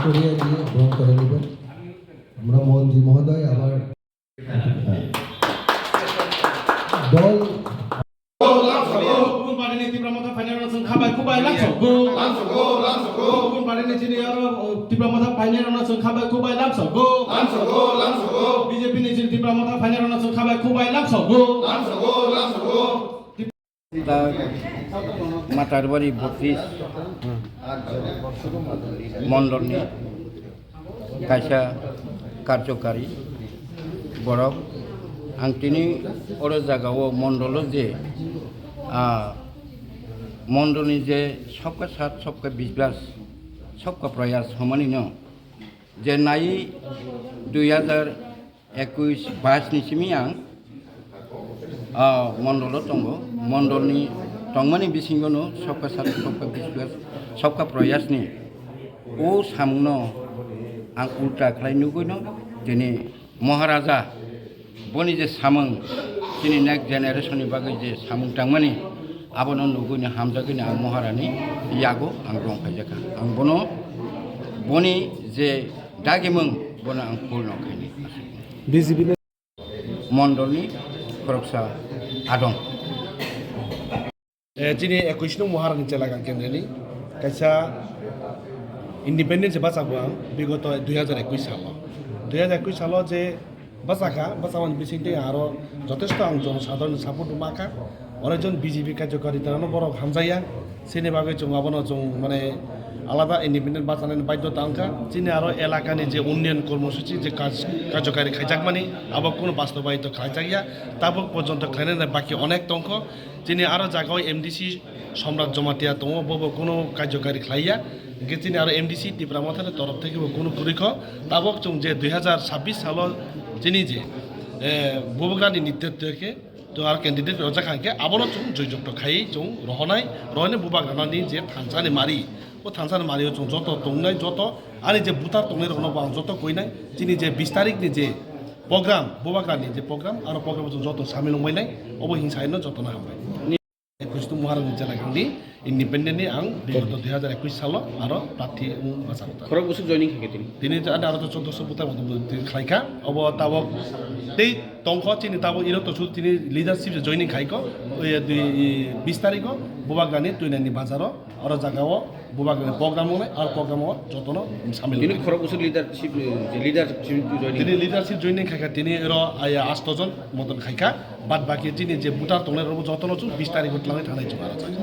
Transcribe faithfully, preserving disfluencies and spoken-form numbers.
করিয়া দিয়ে গ্রহণ করে নেবেন। আমরা মন্ত্রী মহোদয় আবার দল Kubun party ni Tipra Motha phainai rokno chwng khabai kubai lamsogo. Lamsogo, lamsogo. Kubun party ni chini aro, o, Tipra Motha phainai rokno chwng khabai kubai lamsogo. Lamsogo, lamsogo. B J P ni chini Tipra Motha phainai rokno chwng khabai kubai lamsogo. Lamsogo, lamsogo. Matarbari botris mondolni kaisa karjokari borok. Ang tini oro jagao mondolo je, ah, mondolni je sabka saath, sabka biswas, sabka prayas hwnmanino je nai dui hajar ekush bais ni simi ang, ah, mondolo tongo. Mondolni tongmani bisingono sabka saath, sabka biswas, sabka prayasni o samungno ang ulta khlai nugwino tini Maharaja boni je samung, chini next generation ni bagwi je samung tangmani, abono nugwino hamjagwino ang Maharani yago ang rong phaijakha. Ang bono boni je dagimung bono ang purno khaini. B J P ni mondolni khoroksa adong. Eh, chini ekush nung Maharani Chelagang kendreni kaisa independence bachabo ang bigoto dui hajar ekush salo. Dui hajar ekush salo je bachakha, bachakmani bisingtwi aro jotesto ang jonosadharon support makha. Onekjon B J P karjokaritano borok hamjaya, chini bagwi chwng abono chwng mane alada independent bachanani baidhota wngkha. Chini aro elakani je unnayan kormosuchi je kaj-, karjokari khaijakmani abo kunu bastobaito khlaijakya, tabuk porjonto khlainani baki onek tongkho. Chini aro jagao M D C Somrat Jomatia tongo, bobo kunu karjokari khlaiya. Hingke chini aro M D C Tipra Mothani torof thekebo kunu kwrwikho. Tabuk chwng je dui hajar sabbish salo chini je, eh, Bubagrani nitritwo khe to aro candidate rojak hangke abono chwng joijokto khaiwi chwng rohonai, rohonai Bubagrani je thansani mari. O thansani mario chwng joto tongnai, joto ani je butar tongnai rokno bo ang joto koinai. Chini je bis tarikni je program, Bubagrani je program, aro program chwng joto samil wngbainai, obo hinsaino jotono hambai. Ekush tu Maharani Chelagang ni independent ni ang bigoto dui hajar ekush salo aro prarthi wng bachalo. Khorok bwswk joining khaikhe tini? Tini aro to choddoso butar moto tini khlaikha, obo tabok tei tongkho chini tabok iro to su tini leadership joining khaikho, oi dui bis tarikho Bubagrani Tuinani bazaro. Oro jagao Bubagrani program wngnai, aro program o jotono samil tini wngnai. Khorok bwswk leadership, eh, leadership joining? Tini leadership joining khaikha tini oro aya asto jon moton khaikha, bad baki tini je butar tongnai rokbo jotono chwng bis tarikho twlangwi thangnai chwng aro jaga.